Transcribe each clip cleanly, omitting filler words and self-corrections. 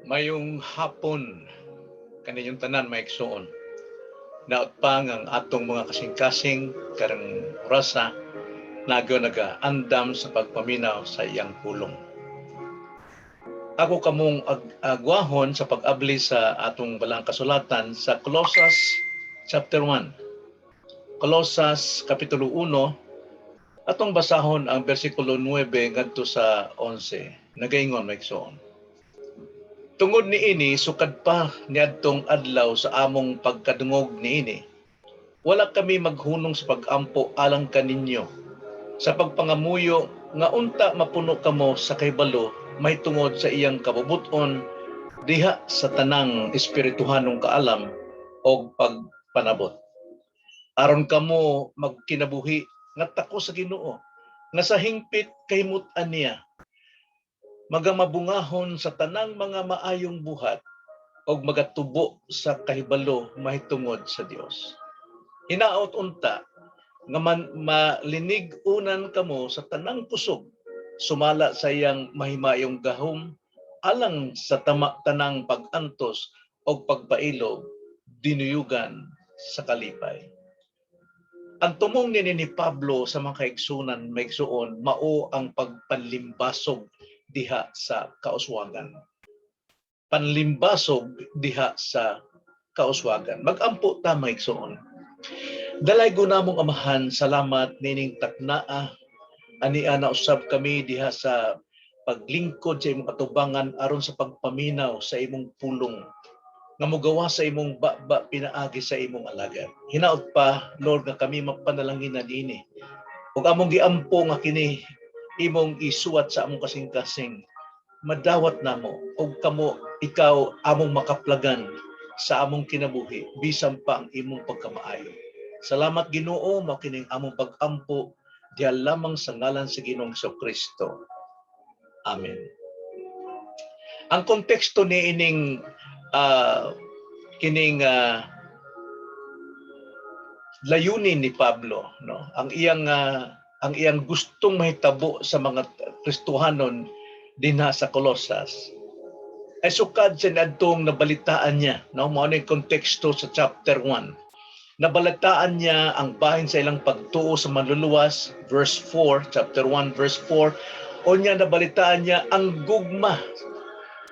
Mayong hapon kaninyong tanan, mga igsoon. Naot pa ang atong mga kasing-kasing karong orasa nago naga-andam sa pagpaminaw sa iyang pulong. Ako kamong agwahon sa pag-abli sa atong balang kasulatan sa Colosas chapter 1. Colosas kapitulo 1, atong basahon ang bersikulo 9 ngadto sa 11. Nagaingon, mga igsoon: "Tungod niini, sukad pa niadtong adlaw sa among pagkadungog niini, wala kami maghunong sa pag-ampo alang kaninyo sa pagpangamuyo nga unta mapuno kamo sa kahibalo mahitungod sa iyang kabubuton diha sa tanang espirituhanong kaalam og pagpanabot. Aron kamo magkinabuhi nga takos sa Ginoo, nga sa hingpit kahimut-an niya, magamabungahon sa tanang mga maayong buhat og magatubo sa kahibalo mahitungod sa Dios. Hinaot unta nga man malinig-unan kamo sa tanang kusog sumala sa iyang mahimayong gahom alang sa tama tanang pag-antos og pagpailob dinuyugan sa kalipay." Ang tumong ni Pablo sa mga kaigsunan, mga igsuon, mao ang pagpanlimbasog diha sa kauswagan. Panlimbasog diha sa kauswagan. Magampo ta, mga igsoon. Dalaygo namong Amahan, salamat nining taknaa. Ania na usab kami diha sa paglingkod sa imong atubangan aron sa pagpaminaw sa imong pulong nga mogawa sa imong baba pinaagi sa imong alagad. Hinaot pa, Lord, nga kami mapanalanginan ini. Ug among giampo nga kini imong isuwat sa among kasing-kasing. Madawat namo ug kamo ikaw among makaplagan sa among kinabuhi bisan pa ang imong pagkamaayo. Salamat, Ginoo. Mao kining among pag-ampo diha lamang sa ngalan sa Ginoong Kristo. Amen. Ang konteksto ni ining kining layunin ni Pablo, no, ang iyang gustong mahitabo sa mga Kristohanon dinha sa Colosas ay sukad sa niadtong nabalitaan niya, no, mao na yung konteksto sa chapter 1. Nabalitaan niya ang bahin sa ilang pagtuo sa Manluluwas, verse 4, chapter 1 verse 4. O niya nabalitaan niya ang gugma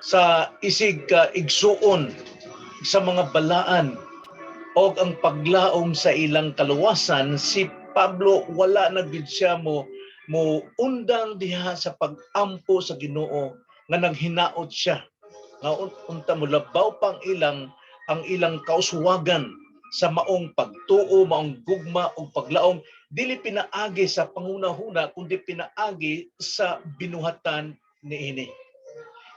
sa isig ka igsuon sa mga balaan o ang paglaom sa ilang kaluwasan. Si Pablo, wala na gid siya mo undang diha sa pag-ampo sa Ginoo nga naghinaot siya nga unta mo labaw pang ilang kauswagan sa maong pagtuo, maong gugma ug paglaom, dili pinaagi sa panghuna-huna kundi pinaagi sa binuhatan niini.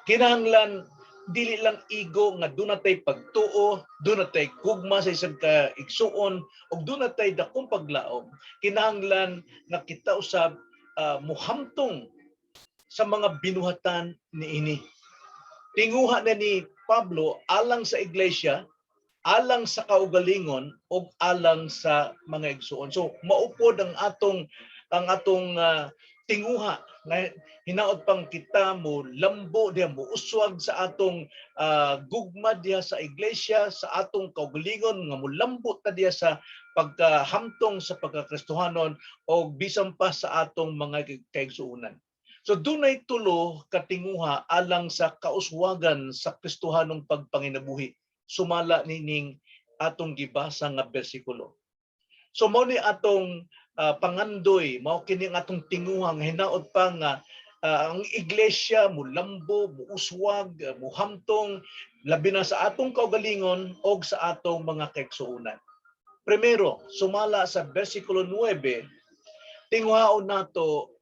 Kinahanglan dili lang igo nga duna tay pagtuo, duna tay gugma sa isang ka igsuon ug duna tay dakong paglaom. Kinahanglan nga kita usab muhamtong sa mga binuhatan niini. Tinguha na ni Pablo alang sa iglesia, alang sa kaugalingon ug alang sa mga igsuon. So maupod ang atong tinguha nga hinaot pang kita mo lambo diha, mo uswag sa atong gugma diha sa iglesia, sa atong kaugalingon, nga molambo ta diha sa pagkahamtong sa pagkakristohanon o bisan pa sa atong mga kaigsuonan. So dunay tulo katinguha alang sa kauswagan sa Kristohanong pagpanginabuhi sumala nining atong gibasa nga bersikulo. So mao ni atong pangandoy, mao kini ang atong tinguha nga hinaot pa nga ang iglesia mulambo, muuswag, muhamtong labi na sa atong kaugalingon og sa atong mga kaigsuonan. Primero, sumala sa bersikulo 9, tinguhaon nato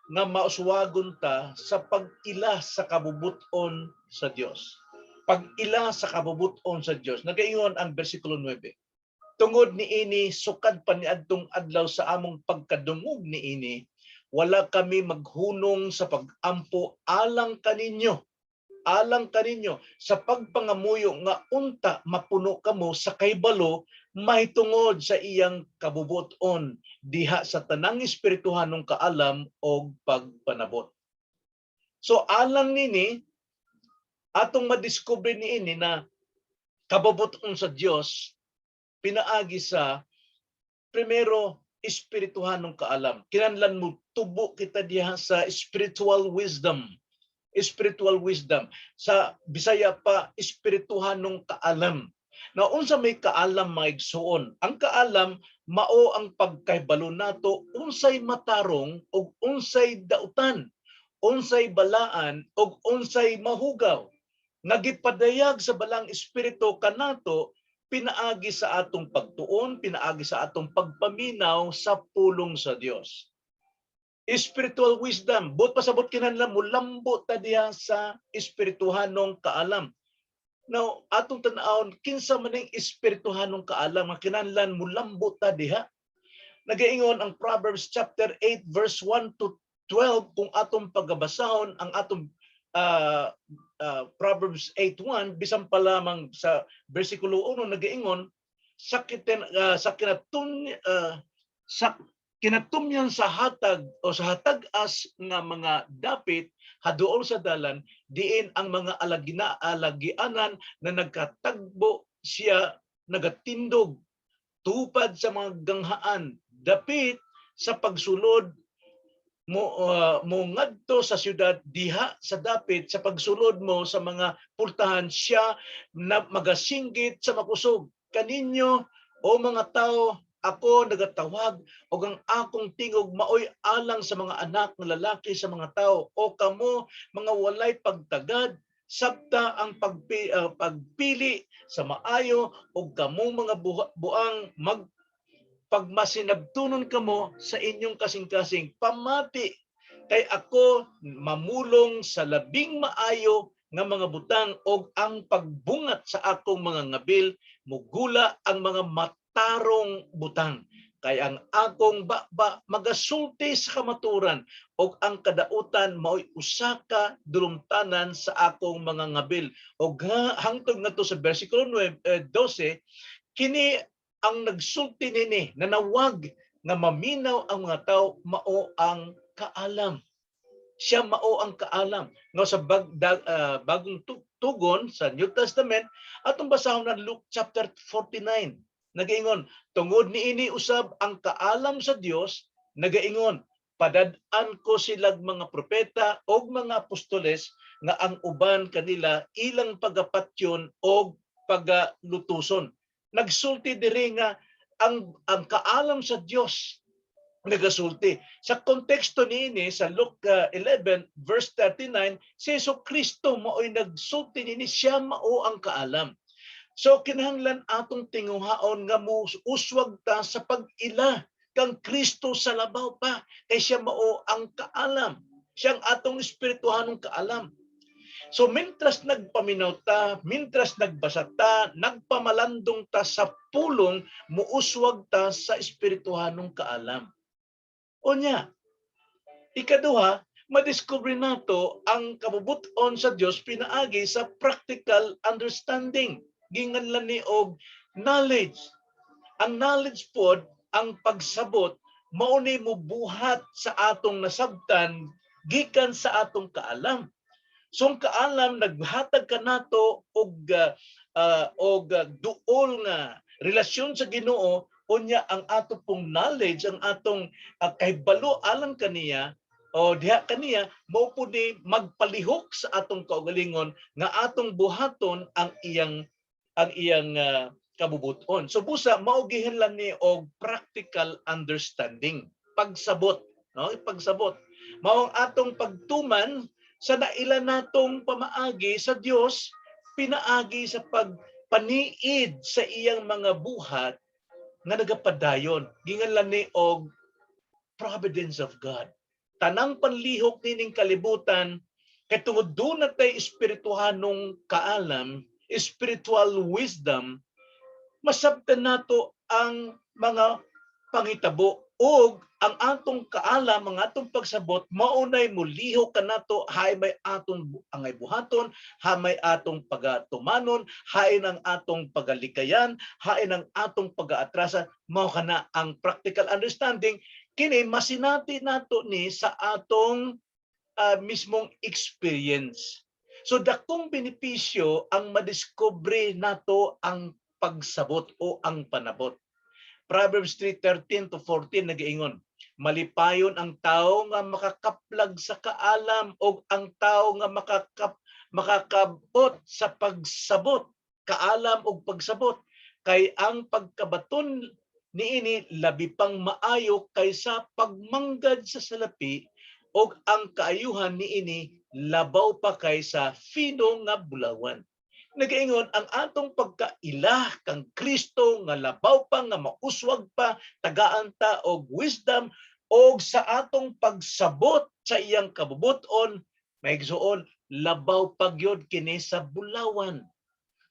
nga mauswagon ta sa pag-ila sa kabubuton sa Dios. Pag-ila sa kabubuton sa Dios. Nagaingon ang bersikulo 9: "Tungod niini, sukad pa niadtong adlaw sa among pagkadungog niini, wala kami maghunong sa pag-ampo alang kaninyo. Alang kaninyo sa pagpangamuyo nga unta mapuno kamo sa kahibalo mahitungod sa iyang kabubuton diha sa tanang espirituhanong kaalam og pagpanabot." So alang nini Atong madiskubre niini na kabubut-on sa Dios pinaagi sa primero, espirituhanong kaalam. Kinahanglan mo tubo kita diha sa spiritual wisdom. Spiritual wisdom. Sa Bisaya pa, espirituhanong kaalam. Na unsa may kaalam, mga igsuon? Ang kaalam mao ang pagkahibalo nato unsay matarong ug unsay dautan, unsay balaan ug unsay mahugaw nga gipadayag sa Balaang Espiritu kanato pinaagi sa atong pagtuon, pinaagi sa atong pagpaminaw sa pulong sa Dios. Spiritual wisdom, buot pasabot kinahanglan mo lambo ta diha sa espirituhanong kaalam. Now, atong tan-awon kinsa man ning espirituhanong kaalam nga kinahanglan mo lambo ta diha. Nagaingon ang Proverbs chapter 8 verse 1 to 12. Kung atong pagabasahon ang atong Proverbs 8:1, bisan pa lamang sa bersikulo 1, nagaingon sa kinatumyan sa hatag o sa hatag-as nga mga dapit haduol sa dalan, diin ang mga alagina alagianan na nagkatagbo siya nagatindog tupad sa mga ganghaan dapit sa pagsulod mo ngadto sa syudad. Diha sa dapit sa pagsulod mo sa mga pultahan, siya na magasinggit sa makusog kaninyo, "O mga tao, ako nagatawag ug ang akong tingog maoy alang sa mga anak nga lalaki sa mga tao. O kamo mga walay pagtagad, sabta ang pagpili sa maayo, ug kamo mga buang, mag pagmasinabtunon kamo sa inyong kasing-kasing. Pamati, kay ako mamulong sa labing maayo nga mga butang, og ang pagbungat sa akong mga ngabil mugula ang mga matarong butang. Kay ang akong baba magasulti sa kamaturan, og ang kadautan maoy usa ka dulumtanan sa akong mga ngabil." Og hangtod ngadto sa bersikulo 9, 12, kini ang nagsulti nini, nanawag nga maminaw ang mga tao, mao ang kaalam. Siya mao ang kaalam. Nga sa bagong tugon sa New Testament, atong basahon na Luke chapter 49. Nagaingon, "Tungod niini usab ang kaalam sa Dios nagaingon, padad-an ko silag mga propeta og mga apostoles nga ang uban kanila ilang pagapatyon og pagalutuson." Nagsulti diri nga ang kaalam sa Dios nagasulti. Sa konteksto niini sa Luke 11 verse 39, si Jesu Kristo mao'y nagsulti niini, siya mao ang kaalam. So kinahanglan atong tinguhaon nga mo uswag ta sa pag-ila kang Kristo sa labaw pa, kay siya mao ang kaalam. Siya ang atong espirituhanong kaalam. So mintras nagpaminaw ta, mintras nagbasa ta, nagpamalandong ta sa pulong, muuswag ta sa espirituhanong kaalam. Unya, ikaduha, madiscover nato ang kabubuton sa Dios pinaagi sa practical understanding. Ginganlan ni og knowledge. Ang knowledge pod, ang pagsabot, mao ni mubuhat sa atong nasabtan gikan sa atong kaalam. So ang kaalam naghatag kanato og duol nga relasyon sa Ginoo. Unya ang ato pong knowledge, ang atong kahibalo alang kaniya o diha kaniya, mao pud ni magpalihok sa atong kaugalingon nga atong buhaton ang iyang kabubuton. So busa mao gihinlan ni og practical understanding, pagsabot, no? Pagsabot. Mao ang atong pagtuman sa naila natong pamaagi sa Dios pinaagi sa pagpaniid sa iyang mga buhat nga nagapadayon. Ginganlan ni og providence of God. Tanang panlihok nining kalibutan, kay tungod duna tay espirituhanong kaalam, spiritual wisdom, masabtan nato ang mga panghitabo, ug ang atong kaalam, ang atong pagsabot, maunay mulihok kanato hay may atong angay buhaton, hay may atong pagatumanon, hain ang atong pagalikayan, hain ang atong pagaatrasan. Mao kana ang practical understanding. Kini masinati nato ni sa atong mismong experience. So dakong benepisyo ang madiskubre nato ang pagsabot o ang panabot. Proverbs 3:13 to 14 nagaingon, "Malipayon ang tao nga makakaplag sa kaalam o ang tao nga makakabot sa pagsabot, kaalam og pagsabot, kay ang pagkabaton niini labi pang maayo kaysa pagmanggad sa salapi og ang kaayuhan niini labaw pa kaysa fino nga bulawan." Nagaingon ang atong pagkaila kang Kristo nga labaw pa nga mauswag pa, tagaan ta og wisdom og sa atong pagsabot sa iyang kabubuton, maigsuon, labaw pa gyud kini sa bulawan.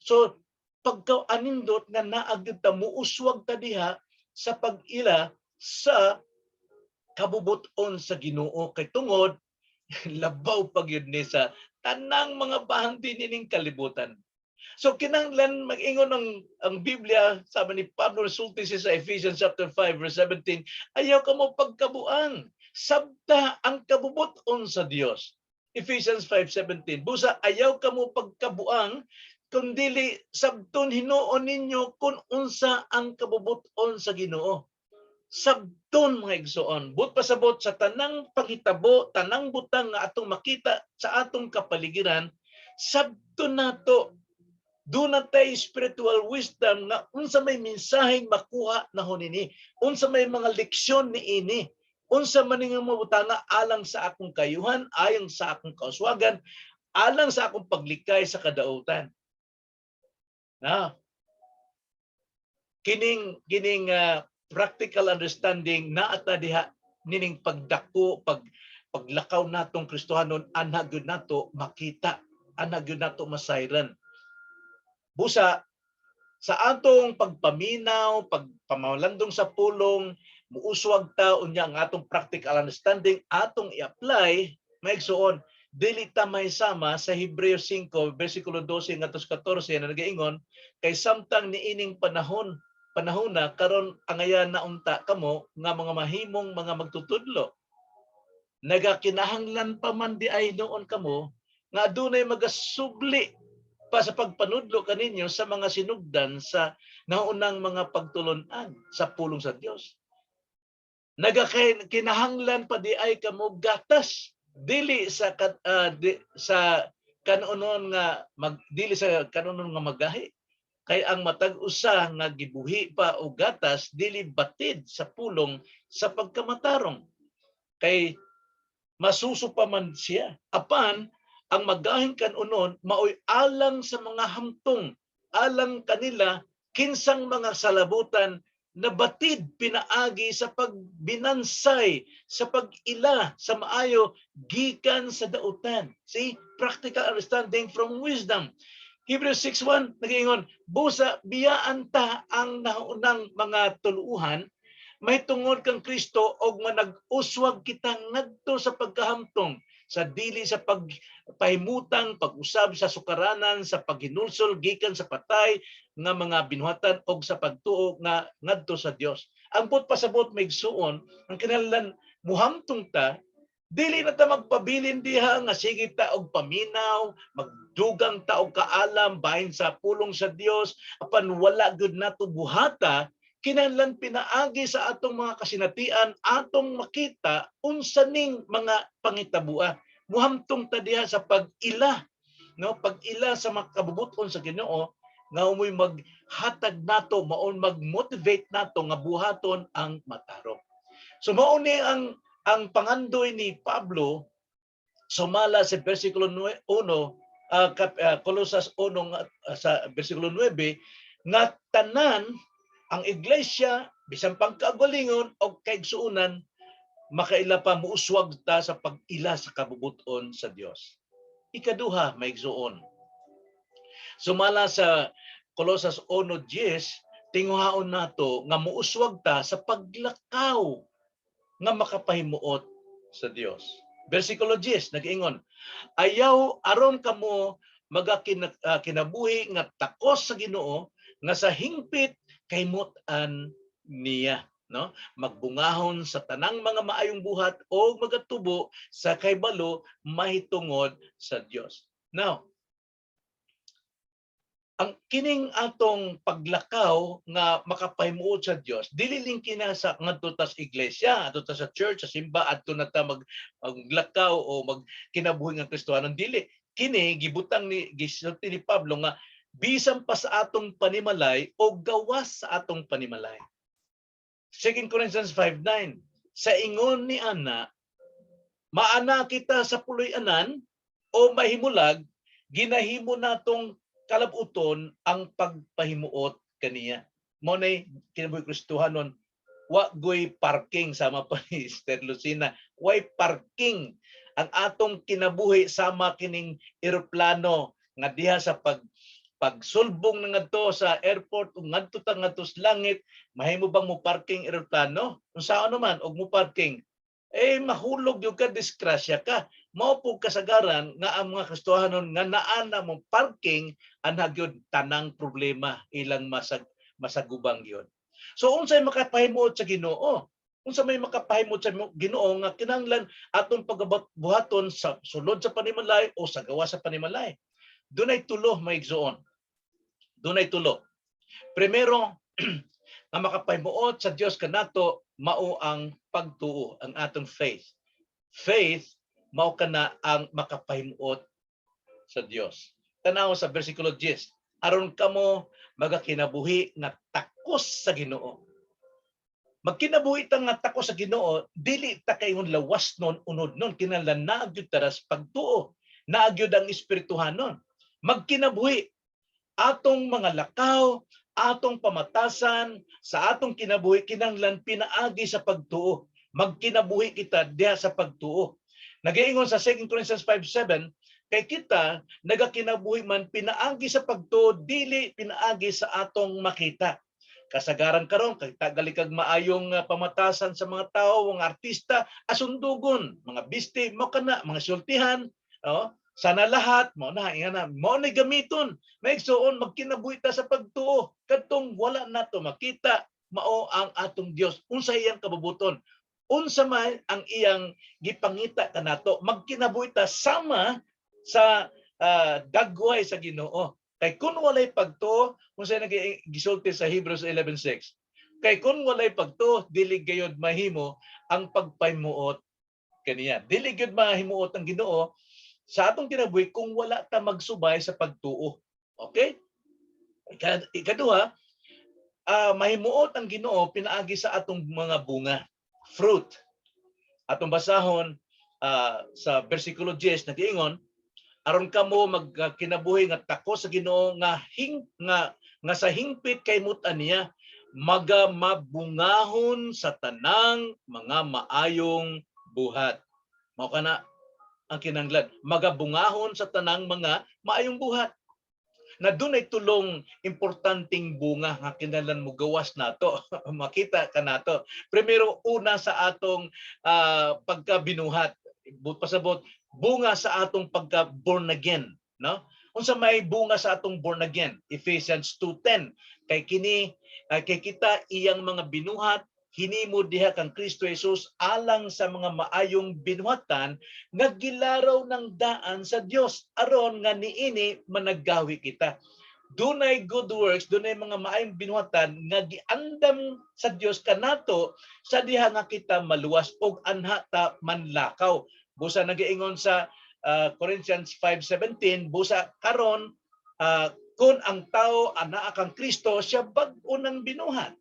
So pagka anindot nga naa gyud ta, muuswag ta diha sa pag-ila sa kabubuton sa Ginoo kay tungod labaw pa gyud ni sa tanang mga bahandi nining kalibutan. So kinahanglan mag-ingon ang Biblia, sabi ni Pablo, resulti siya sa Ephesians chapter 5 verse 17, "Ayaw kamo pagkabuang, sabta ang kabubuton sa Dios." Ephesians 5:17. "Busa ayaw kamo pagkabuang, kundili sabton hinuon ninyo kung unsa ang kabubuton sa Ginoo." Sabton, mga igsoon, but pasabot sa tanang panghitabo, tanang butang nga atong makita sa atong kapaligiran, sabton nato. Duna tay spiritual wisdom nga unsa may mensaheng makuha nahon nini, unsa may mga leksyon niini, unsa man nga mabutanga alang sa akong kayuhan, alang sa akong kauswagan, alang sa akong paglikay sa kadautan. Na kining practical understanding naa ta diha nining pagdako, paglakaw natong Kristohanon, ana gyud nato makita, ana gyud nato masayran. Busa sa atong pagpaminaw, pagpamalandong sa pulong, muuswag ta unya ang atong practical understanding atong i-apply, maigsuon, dili ta may sama sa Hebreo 5 versikulo 12 ngadto sa 14 na nagaingon, "Kay samtang niining panahon na karon, angayan na unta kamo nga mga mahimong mga magtutudlo. Nagakinahanglan pa man diay noon kamo nga adunay magasubli pa sa pagpanudlo kaninyo sa mga sinugdan sa naunang mga pagtulon-an sa pulong sa Dios. Nagakinahanglan pa diay kamo gatas, dili sa kanunon nga mag dili sa kanunon nga magahi. Kay ang matag usa nga gibuhi pa og gatas dili batid sa pulong sa pagkamatarong, kay masuso pa man siya. Apan ang magahing kanunon maoy alang sa mga hamtong, alang kanila kinsang mga salabutan na batid pinaagi sa pagbinansay, sa pag-ila sa maayo gikan sa dautan." See, practical understanding from wisdom. Hebrews 6:1 nagaingon, "Busa biyaan ta ang naunang mga tuluuhan may tungod kang Kristo og manag-uswag kita ngadto sa pagkahamtong sa dili sa pagpahimutang pag-usab sa sukaranan sa paghinulsol gikan sa patay nga mga binuhatan og sa pagtuo nga ngadto sa Dios." Ang buot pasabot, maigsuon, ang kinahanglan muhamtong ta, dili na ta magpabilin diha nga sige ta og paminaw, magdugang ta og kaalam bahin sa pulong sa Dios apan wala gyud nato buhata. Kinahanglan pinaagi sa atong mga kasinatian atong makita unsa ning mga pangitabua. Muhamtong ta diha sa pag-ila, no, pag-ila sa mga kabubuton sa Ginoo nga umoy maghatag nato, maon mag-motivate nato nga buhaton ang matarong. So mao ni ang pangandoy ni Pablo sumala sa versikulo 1, Colosas 1 nga, sa versikulo 9, nga tanan ang iglesia bisan pang kaugalingon o kaigsuonan makaila pa, muuswag ta sa pag-ila sa kabubuton sa Dios. Ikaduha, maigsuon. Sumala sa Colosas 1:10, tinguhaon nato nga muuswag ta sa paglakaw nga makapahimuot sa Dios. Versikulo 10 nag-ingon, "Ayaw aron kamo magakinabuhi nga takos sa Ginoo nga sa hingpit kahimut-an niya, no, magbungahon sa tanang mga maayong buhat o magatubo sa kaybalo mahitungod sa Dios." Now, ang kining atong paglakaw nga makapahimuot sa Dios, dili lang kina sa ngadto ta sa iglesia, adto ta sa church, sa simba, adto na ta maglakaw o magkinabuhi nga Kristohanon. Dili kini gibutang ni, gisulti ni Pablo nga bisan pa sa atong panimalay o gawas sa atong panimalay. 2 Corinthians 5:9, sa ingon ni ana, maana kita sa puloy-anan o mahimulag, ginahimo natong kalabuton ang pagpahimuot kaniya. Mao nay kinabuhi Kristohanon, wa goy parking, sama pa ni Sister Lucina, way parking ang atong kinabuhi, sama kining eroplano nga diha sa pagsulbong na ngadto sa airport ug ngadto ta ngadto sa langit. Mahimo bang mo parking eroplano? Unsaon naman og mo parking, eh mahulog gyud ka, disgrasya ka. Mao po kasagaran nga ang mga Kristohanon nga naa na mo parking, anha gyud tanang problema ilang masagubang gyud. So unsay makapahimuot sa Ginoo? Unsa may makapahimuot sa Ginoo nga kinahanglan atong pagabuhaton sa sulod sa panimalay o sa gawas sa panimalay? Dunay tulo, mga igsoon. Dunay tulo. Primero nga makapahimuot sa Dios kanato mao ang pagtuo, ang atong faith. Faith mao kana ang makapahimuot sa Dios. Tanaw sa versikulo 10, aron kamo magakinabuhi nga takos sa Ginoo. Magkinabuhi ta nga takos sa Ginoo, dili ta kayon lawas nun, unod nun, kinahanglan naa gyud ta sa pagtuo, naa gyud ang espirituhanon. Magkinabuhi atong mga lakaw, atong pamatasan sa atong kinabuhi, kinahanglan pinaagi sa pagtuo. Magkinabuhi kita diha sa pagtuo. Nagaingon sa 2 Corinthians 5:7, kay kita nagakinabuhi man pinaagi sa pagtuo, dili pinaagi sa atong makita. Kasagaran karon kay tagali kag maayong pamatasan sa mga tao, mga artista, asundugon, mga biste, mao kana mga sultihan, oh, sana lahat mao na inga na mao ni gamiton. Mga igsoon, magkinabuhi ta sa pagtuo kadtong wala nato makita, mao ang atong Dios. Unsa iyang kabubuton, unsa man ang iyang gipangita kanato, magkinabuhi ta sama sa dagway sa Ginoo. Kay kun walay pagtuo, unsa nang gisulti sa Hebrews 11:6? Kay kun walay pagtuo, dili gayod mahimo ang pagpahimuot kaniya. Dili gyud mahimuot ang Ginoo sa atong kinabuhi kung wala ta magsubay sa pagtuo. Okay? Ikaduha, mahimuot ang Ginoo pinaagi sa atong mga bunga, fruit. Atong basahon sa versikulo 10, nagiingon, aron kamo magkinabuhi nga takos sa Ginoo nga sa hingpit kay mutan niya, maga mabungahon sa tanang mga maayong buhat. Mao kana ang kinahanglan, magabungahon sa tanang mga maayong buhat. Na dunay tulong importanteng bunga nga kinahanglan mo gawas nato, makita kanato. Primero, una sa atong pagkabinuhat, pasabot bunga sa atong pagka born again, no? Unsa may bunga sa atong born again? Ephesians 2:10, kay kini kay kita iyang mga binuhat, hinimo diha kang Kristo Jesus alang sa mga maayong binuhatan nga gilaraw ng daan sa Dios, aron nga niini managgawi kita. Dunay good works, dunay mga maayong binuhatan nga giandam sa Dios kanato sa diha nga kita maluwas og anha ta manlakaw. Busa nagaingon sa Corinthians 5:17, busa karon kun ang tao anaa kang Kristo, siya bag-o ng binuhat.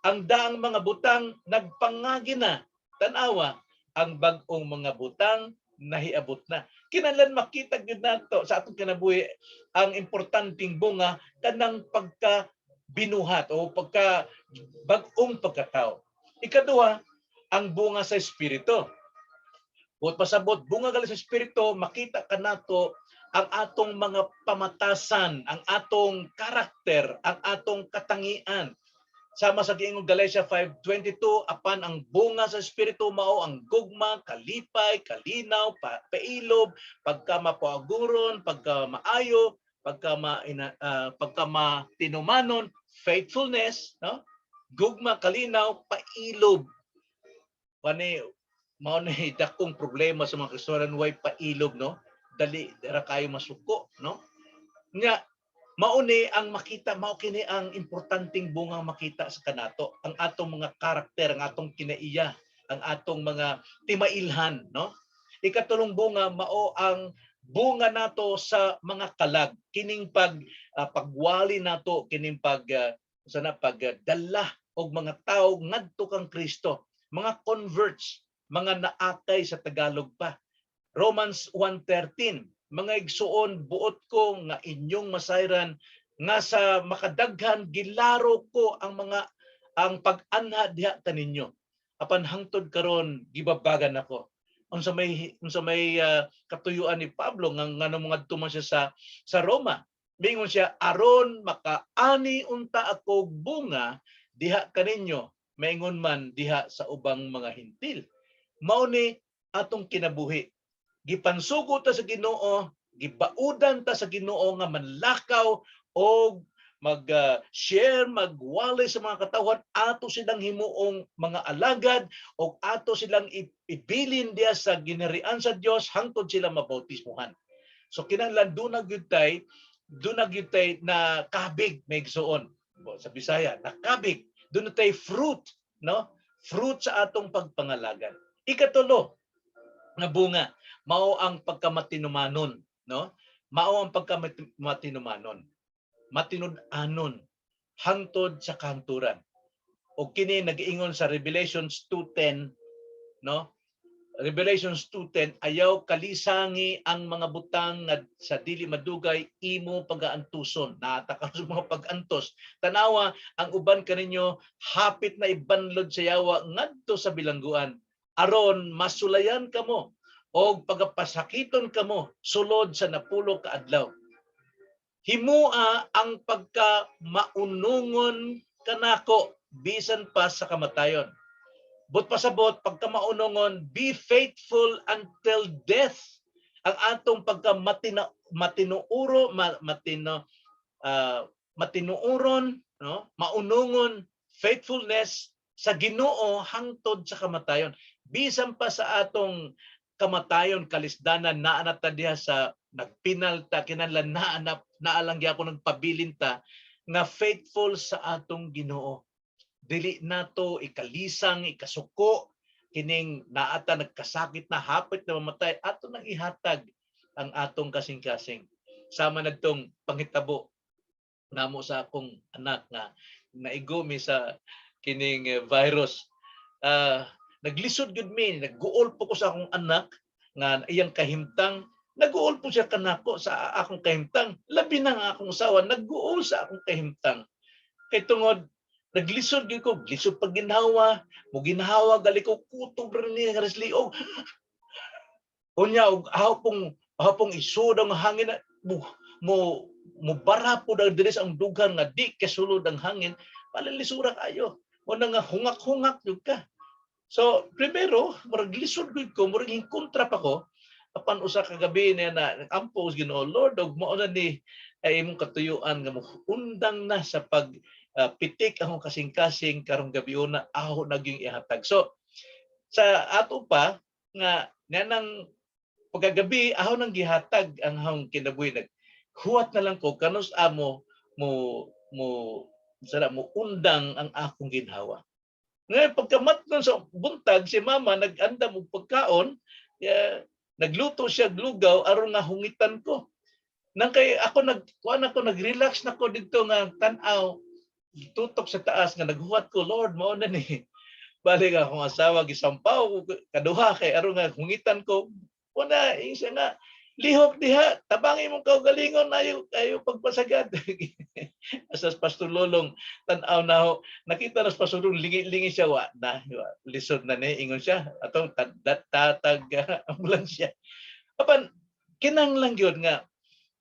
Ang daang mga butang nagpangagi na. Tanawa, ang bag-ong mga butang nahiabot na. Kinahanglan makita gyud nato sa atong kinabuhi ang importanteng bunga kanang pagka binuhat o pagka bag-ong pagkatao. Ikaduha, ang bunga sa espiritu. Buot pasabot, bunga gali sa espiritu, makita kanato ang atong mga pamatasan, ang atong karakter, ang atong katangian. Sama sa giingong Galatia 5:22, apan ang bunga sa espiritu mao ang gugma, kalipay, kalinaw, pailob, pagka mapaguron, pagka maayo, pagka matinumanon, faithfulness, no? Gugma, kalinaw, pailob. Kani mao ni dakong problema sa mga Kristohanan, way pailob, no? Dali ra kayo masuko, no? Nya mauni ang makita, mao kini ang importanteng bunga makita sa kanato, ang atong mga karakter, ang atong kinaiya, ang atong mga timailhan, no? Ikatulong bunga mao ang bunga nato sa mga kalag, kining pagwali nato, kining pag sana pagdala og mga tawo ngadto kang Kristo, mga converts, mga naakay sa Tagalog pa. Romans 1:13, "Mga igsuon, buot ko nga inyong masayran nga sa makadaghan gilaro ko ang pag-anha diha kaninyo, apan hangtod karon gibabagan ako." Unsa may katuyuan ni Pablo nga ngano mga man siya sa Roma? Mingon siya, "Aron makaani unta ako bunga diha kaninyo, maingon man diha sa ubang mga Hentil." Mao ni atong kinabuhi, gipansugo ta sa Ginoo, gibaudan ta sa Ginoo nga manlakaw og mag-share, magwali sa mga katawhan, ato silang himuong mga alagad o ato silang ibilin diya sa ginharian sa Dios hangtod sila mabautismuhan. So kinahanglan duna gyud tay na kabig, may igsuon. Sa Bisaya, nakabig. Duna tay fruit, no? Fruit sa atong pagpangalagan. Ikatulo nga bunga, mao ang pagkamatinumanon, no? Mao ang pagkamatinumanon. Matinud-anon hangtod sa kahangturan. O kini nag-ingon sa Revelations 2:10, no? Revelations 2:10, "Ayaw kalisangi ang mga butang nga sa dili madugay imo pagaantuson." Naata ka sa mga pag-antos. "Tanawa, ang uban kaninyo hapit na ibanlod sa yawa ngadto sa bilangguan, aron masulayan kamo og pagapasakiton kamo sulod sa 90 ka adlaw. Himua ang pagka maunungon kanako bisan pa sa kamatayon." But pasabot, pagka maunungon, be faithful until death. Ang atong pagka matina, matinuuro, matino, matinuoron, no? Maunungon, faithfulness sa Ginoo hangtod sa kamatayon. Bisan pa sa atong kamatayon, kalisdanan, naa na ta diha sa nagpinal ta, kinahanglan naa na naa lang gyapon nagpabilin ta nga faithful sa atong Ginoo. Dili nato ikalisang, ikasuko kining naata nagkasakit na, hapit na mamatay, ato nang ihatag ang atong kasing-kasing. Sama nagtong panghitabo namo sa akong anak nga naigo mi sa kining virus. Naglisod gyud mi, nagguol po ko sa akong anak nga iyang kahimtang, nagguol po siya kanako sa akong kahimtang. Labi na nga akong asawa, nagguol sa akong kahimtang. Kay tungod naglisod gyud ko, lisod pag ginhawa, mo ginhawa gali ko, kutob ra ni nga liog. Unya og aho pong isod ang hangin na mo bara po dahil diri sa ang dughan nga di kasulod ang hangin, palalisura kayo. Mo na nga hungak-hungak gyud ka. So, primero, murag lisod gyud ko, murag kontra pa ko. Apan usa ka gabi niya na nag-ampo sa Ginoo, "Lord, og mao na ni ay imong katuyuan nga mo undang na sa pag pitik akong kasing-kasing karong gabi una, aho nagyung ihatag." So, sa ato pa nga nang pagkagabi aho nang gihatag ang akong kinabuhi, nag huwat na lang ko kanus amo mo mo sana mo undang ang akong ginhawa. Ngayon pagkamatnon sa buntag, si mama nag-andam og pagkaon, ya, nagluto siya og lugaw aron nga hungitan ko. Nang kay ako nag kuan ako, nag-relax na ko didto nga tan-aw tutok sa taas nga naghuwat ko, "Lord, mao na ni." Balik akong asawa, gisampaw ko kaduha kay aron nga hungitan ko. Wala, siya nga, "Lihok diha, tabangi mong kaugalingon, ayo ayo pagpasagad." Asa Pastor Lolong, tan-aw na ho, nakita na sa Pastor Lolong, lingi-lingi siya, wa na, wa, lisod na ni, ingon siya, atong tatag ambulansya. Apan, kinanglan gyud nga,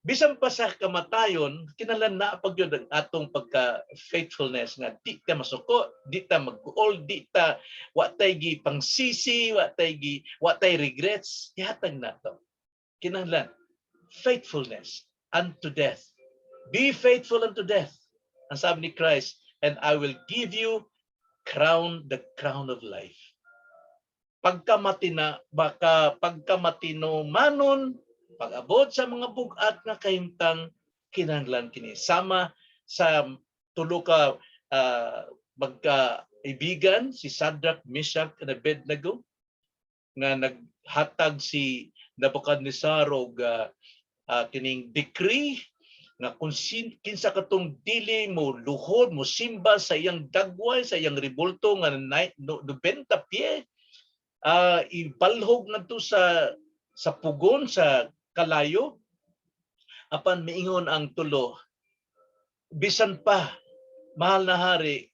bisan pa sa kamatayon, kinahanglan na pag yun ang atong pagka faithfulness nga di ta masuko, di ta magkuol, di ta wa tay gi pangsisi, wa tay regrets, ihatag nato. Kinahanglan faithfulness unto death. "Be faithful unto death," ang sabi ni Christ, "and I will give you crown the crown of life." Pagka matina baka pagka matinumanon Pag-abot sa mga bug-at nga kahimtang, kinahanglan kini sama sa tulo ka magkaibigan, si Shadrach, Meshach ug Abednego, nga naghatag si Nebuchadnezzar og kining decree nga kung kinsa katong dili mo luhod, mo simba sa iyang dagway, sa iyang rebulto nga 90 pye, ibalhog ngadto sa pugon sa kalayo. Apan miingon ang tulo, "Bisan pa, mahal na hari,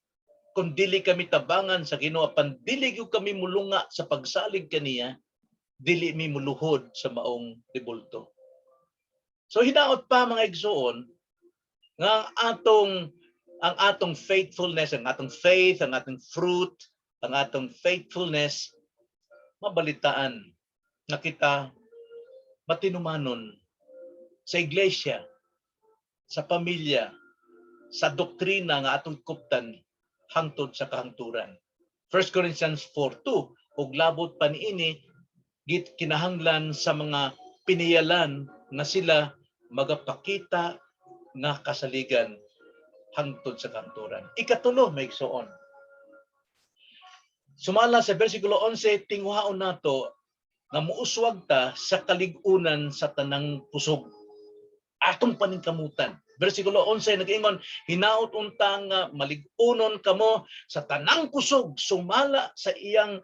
kung dili kami tabangan sa Ginoo, apan dili gyud kami mulunga sa pagsalig kaniya, dili mi muluhod sa maong rebulto." So hinaot pa, mga igsoon, nga ang atong faithfulness, ang atong faith, ang atong fruit, ang atong faithfulness mabalitaan na kita matinumanon sa iglesia, sa pamilya, sa doktrina nga atong kuptan hangtod sa kahangturan. 1 Corinthians 4:2. Ug labot pa niini, git kinahanglan sa mga piniyalan nga sila magapakita nga kasaligan hangtod sa kahangturan. Ikatulo, mga igsoon. Sumala sa versikulo 11, tinguhaon nato nga muuswag ta sa kalig-unan sa tanang kusog. Atong paningkamutan. Versikulo 11 nag-ingon, "Hinaot unta nga malig-unon kamo sa tanang kusog sumala sa iyang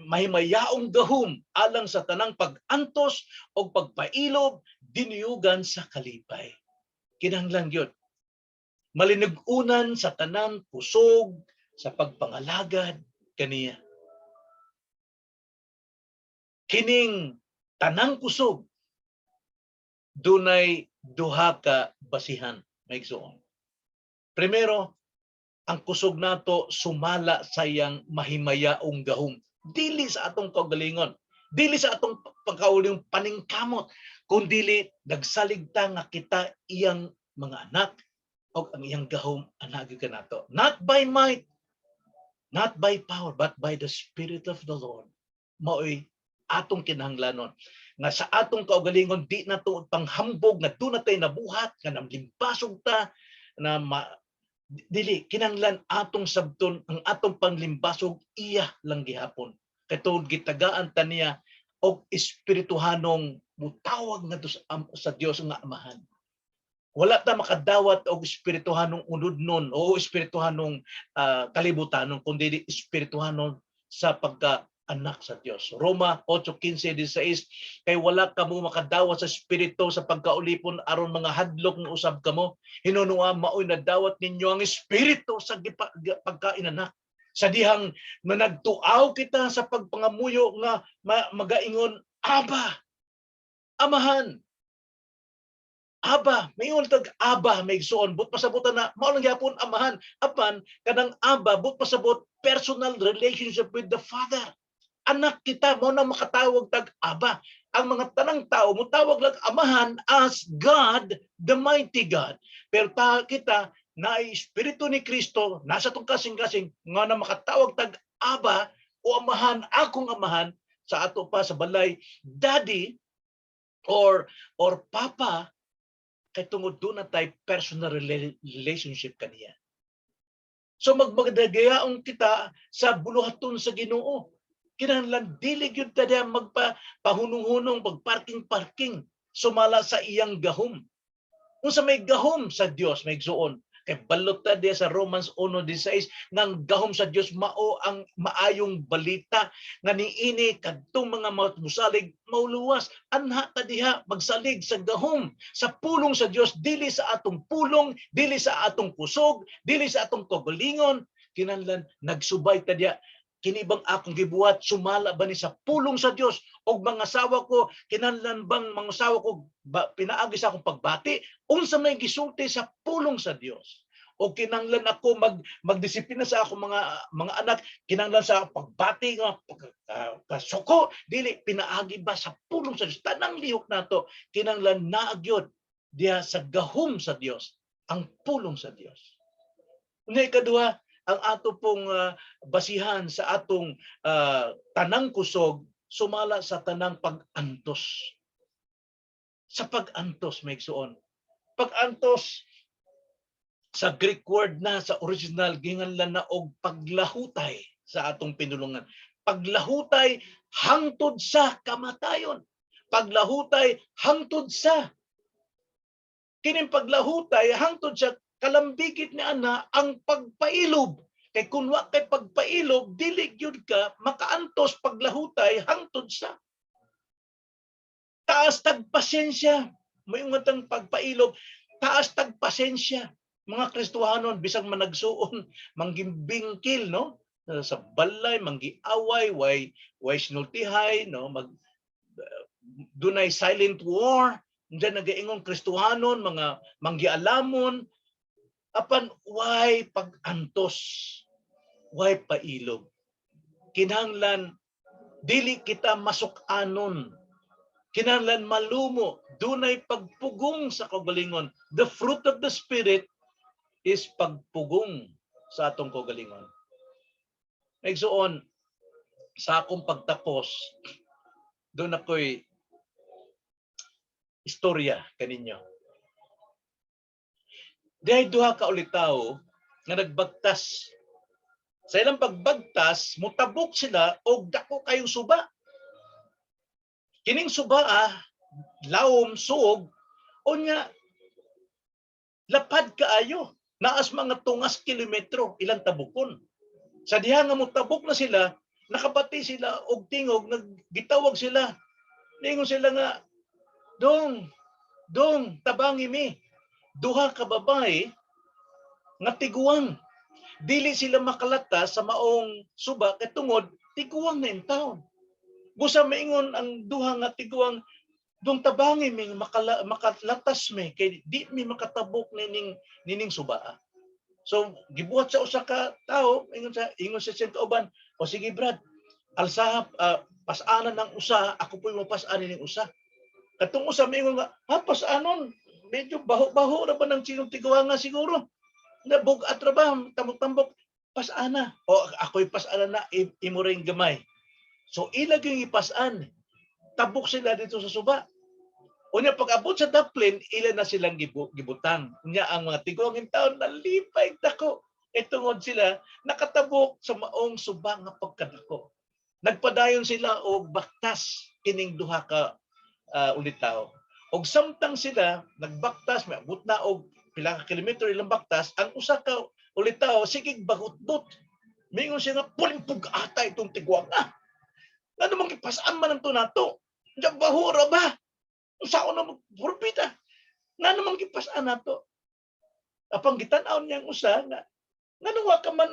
mahimayaong gahom alang sa tanang pag-antos o pagpailob dinuyugan sa kalipay." Kinahanglan gyud malinug-unan sa tanang kusog sa pagpangalagad kaniya. Kining tanang kusog dunay duha ka basihan, mga igsoon. Primero, ang kusog nato sumala sa iyang mahimayaong gahom. Dili sa atong kaugalingon, dili sa atong pagkauling paningkamot, kundili nagsalig ta nga kita iyang mga anak o ang iyang gahom anagi kanato. Not by might, not by power, but by the Spirit of the Lord. Maoy atong kinahanglanon nga sa atong kaugalingon di na to panghambog nga duna tay nabuhat nga namlimbasog ta na dili kinahanglan atong sabton ang atong panglimbasog iya lang gihapon, kay tungod gitagaan ta niya og espirituhanong mutawag ngadto sa Dios nga Amahan. Wala ta makadawat og espirituhanong unudnon o espirituhanong kalibutanon, kundi espirituhanon sa pagka anak sa Dios. Roma 8:15-16, "Kay wala kamo makadawat sa espiritu sa pagkaulipon aron mga hadlok nga usab kamo. Hinunua maoy nadawat ninyo ang espiritu sa pagkainanak." Sa dihang nagtuaw kita sa pagpangamuyo nga magaingon, "Aba, Amahan." Aba, may tag Aba, mga igsoon, but pasabutan na mao lang gyapon Amahan. Apan kanang Aba, but pasabot personal relationship with the Father. Anak kita, mao na makatawag tag Aba. Ang mga tanang tao mutawag lang Amahan as God, the mighty God. Pero ta kita na espiritu ni Kristo nasa tong kasing-kasing nga na makatawag tag Aba o Amahan, akong Amahan, sa ato pa sa balay, Daddy or Papa, kay tungod duna tay personal relationship kaniya. So magmagdagayaong kita sa buluhaton sa Ginoo. Kinahanglan dili gyud ta diha magpa pahunong-hunong, pagparking-parking sumala sa iyang gahom. Unsa may gahom sa Dios, mga igsoon? Kay balot ta diha sa Romans 1:16 nga ang gahom sa Dios mao ang maayong balita nga niini kadtong mga musalig mauluwas. Anha ta diha magsalig sa gahom sa pulong sa Dios, dili sa atong pulong, dili sa atong kusog, dili sa atong kaugalingon. Kinahanglan nagsubay ta diha, kini bang akong gibuhat sumala ba ni sa pulong sa Dios? Og mga asawa ko, kinahanglan bang mga asawa ko ba, pinaagi sa akong pagbati, unsa may gisulti sa pulong sa Dios? O kinahanglan ako magdisiplina sa akong mga anak, kinahanglan sa pagbati nga pagkasuko, dili pinaagi ba sa pulong sa Dios? Tanang lihok nato kinahanglan naa gyud diha sa gahom sa Dios, ang pulong sa Dios. Unya ikaduha, ang ato pong basihan sa atong tanang kusog sumala sa tanang pag-antos. Sa pag-antos, mga igsuon. Pag-antos sa Greek word na sa original, ginganlan na og paglahutay sa atong pinulungan. Paglahutay hangtod sa kamatayon. Paglahutay hangtod sa, kining paglahutay hangtod sa kalambigit ni ana ang pagpailob. Kay kun wa kay pagpailob, dili gyud ka makaantos paglahutay hangtod sa. Taas tag pasensya. Moingon tang pagpailob, taas tag pasensya. Mga Kristohanon, bisag managsuon, mangimbingkil, no? Sa balay, manggiaway, way sinultihay, no? Mag dunay silent war, diyan nagaingon Kristohanon, mga manggialamon, apan way pag-antos, way pailob. Kinahanglan dili kita masuk-anon. Kinahanglan malumo, dunay pagpugong sa kaugalingon. The fruit of the Spirit is pagpugong sa atong kaugalingon. Igsuon, sa akong pagtapos, duna ko'y istorya kaninyo. Dihay duha ka ulitawo nga nagbagtas. Sa ilang pagbagtas, mutabok sila og dako kayong suba. Kining suba ah, lawom, suog, unya lapad kaayo. Naas mga tungas kilometro ilang tabukon. Sa diha nga mutabok na sila, nakabati sila og tingog, naggitawag sila. Ningon sila nga, "Dong, dong, tabangi mi." Duha ka babae nga tiguang. Dili sila makalata sa maong suba kay tungod tiguang na intawon. Busa maingon ang duha nga tiguang, "Dong, tabangi mi makalatas mi kay di mi makatabok nining suba." So gibuhat sa usa ka tawo, ingon sa siyang kauban, "O sige Brad, alsaha, pasanan ng usa, ako po'y mapasan ning usa." Katong usa maingon nga, "Ha, pasanon, medyo baho-baho ra ba ng sinong tiguanga siguro. Na bugat ra ba, tambok-tambok, pasana. O ako'y pasana na, imo ring gamay." So ilag yung ipasan. Tabok sila dito sa suba. Unya pag abot sa daplin, ila na silang gibutang. Unya ang mga tiguang taon nalipay dako. E tungod sila nakatabok sa maong suba nga pagkadako. Nagpadayon sila og baktas kining duha ka ulitaw. Og samtang sila nagbaktas, may abot na og pila ka kilometro ilang baktas, ang usa ka ulitaw sige bagutbot. Mingon siya nga, "Pulimpug ata itong tiguang ah. Ngano man gipasaan man ang nato? Diyan bahura ba? Unsa na purpita? Ngano man gipasaan nato?" Apang gitan-aw niya ang usa nga, "Ngano wa ka man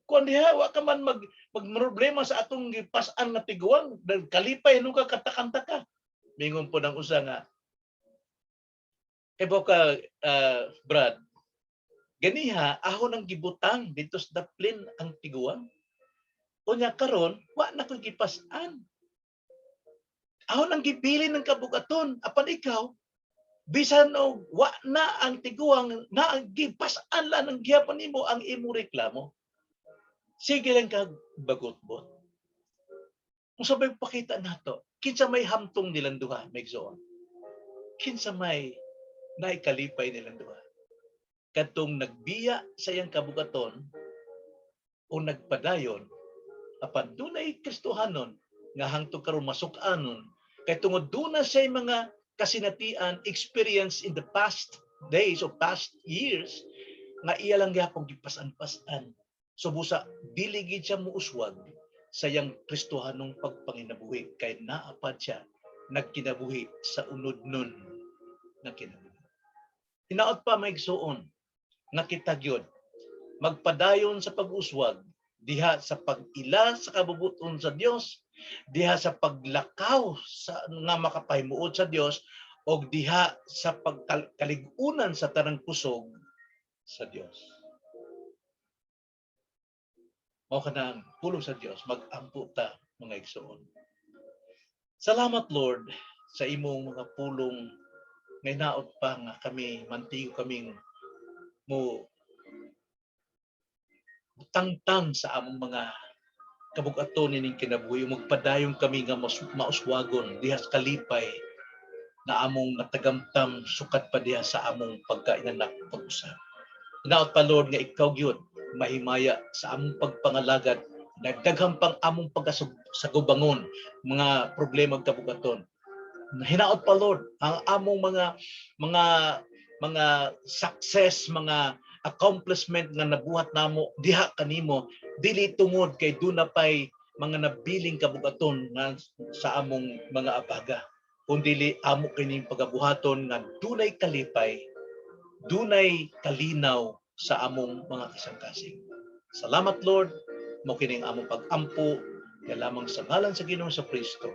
kuan diha, wa ka man mag magproblema sa atong gipasan nga tiguang, dahil kalipay no ka katakanta ka?" Mingon po ng usa nga, "Kay ka Brad, ganiha ako nang gibutang dito sa daplin ang tiguang. Unya karon wa na ko gipasan. Ako nang gibilin ng kabugaton, apan ikaw bisan og wa na ang tiguang na ang gipasan lang ang gihapon nimo ang imo reklamo. Sige lang kag bagutbot." Kung sabay pakita nato, kinsa may hamtong nilang duha, mga igsoon? Kinsa may naikalipay nilang duha? Katong nagbiya sa iyang kabugaton o nagpadayon, apan dunay Kristohanon nga hangtod karon masuk-anon kay tungod duna siya mga kasinatian, experience in the past days or past years nga iya lang gyapon gipasan-pasan. So busa dili gid siya muuswag sa iyang Kristohanong pagpanginabuhi kay naapad siya nagkinabuhi sa unod nun na kinabuhi. Hinaot pa, mga igsuon, nga kita gyud magpadayon sa pag-uswag diha sa pag-ila sa kabubuton sa Dios, diha sa paglakaw sa nga makapahimuot sa Dios, og diha sa pagkalig-unan sa tanang kusog sa Dios. Mao kana ang pulong sa Dios, mag-ampo ta, mga igsoon. Salamat, Lord, sa imong mga pulong nga hinaot pa nga kami mantigo kaming mo tangtang sa among mga kabugaton nining kinabuhi, magpadayon kami nga mauswagon diha sa kalipay. nga among natagamtam sukad pa diha sa among pagkainanak pag-usab. Hinaot pa, Lord, nga ikaw gyud mahimaya sa among pagpangalagad, nagdaghan pang among pagkasagubangon mga problema ug kabugaton. Hinaot pa, Lord, ang among mga success, mga accomplishment nga nabuhat namo diha kanimo, dili tungod kay duna pay mga nabiling kabugaton nga sa among mga abaga, kundili amo kining pagabuhaton nga dunay kalipay, dunay kalinaw sa among mga kasangkasing. Salamat, Lord. Mao kining among pag-ampo lamang sa ngalan sa Ginoong sa Kristo.